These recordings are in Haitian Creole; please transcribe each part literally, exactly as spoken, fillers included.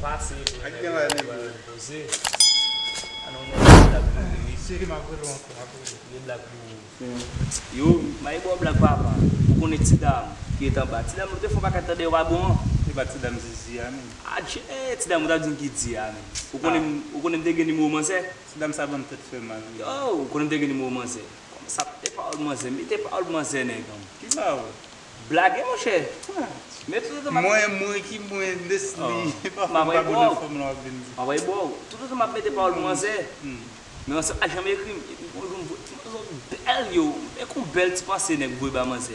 Pase, ak gen la nèg yo poze. Anon nèg blag pou li. Cheri, m ap rele w ankò, m ap rele w. Gen blag pou ou. Yo, m a ba w blag papa. Ou konnen ti dam ki ret anba. Ti dam nou te fè yon pakèt tan dèyè w pa bon an. E pa ti dam zizi a menm. Adje, ti dam ou t ap di m ki di a menm. Ou konnen, ou konnen m te gen nimewo manzè? Ti dam sa ban m tèt fè mal wi. Yo, ou konnen m te gen nimewo manzè. Kòmanse ap mete pawòl manzè, mete pawòl manzè nèg an. Ki ba ou? Blage monchè. Men toutotan m ap Mwen, mwen ki mwen, Nesly. M ap voye ba ou. M ap voye ba ou. Toutotan m ap mete pawòl manzè. Men manzè pa janm ekri m. Epi yon jou m voye ti manzè bèl yo. E kon bèl ti panse nèg voye ba manzè.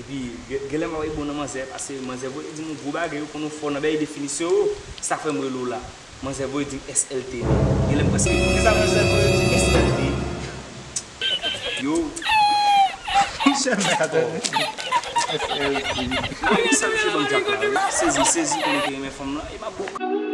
Epi, gen- genlè m ap voye bon nan manzè, paske manzè voye di m yon gwo bagay, ou konn ou fò nan bay definisyon yo, sa fè m rele w la. Manzè voye di m S L T. Genlè m prèske. Kisa manzè voye di? S L T. Yo. Jèm atande. S L T. Mwen, sa misye ban m djak la, wi. Sezi, sezi, konnen ki renmen fanm lan, e m ap bòk.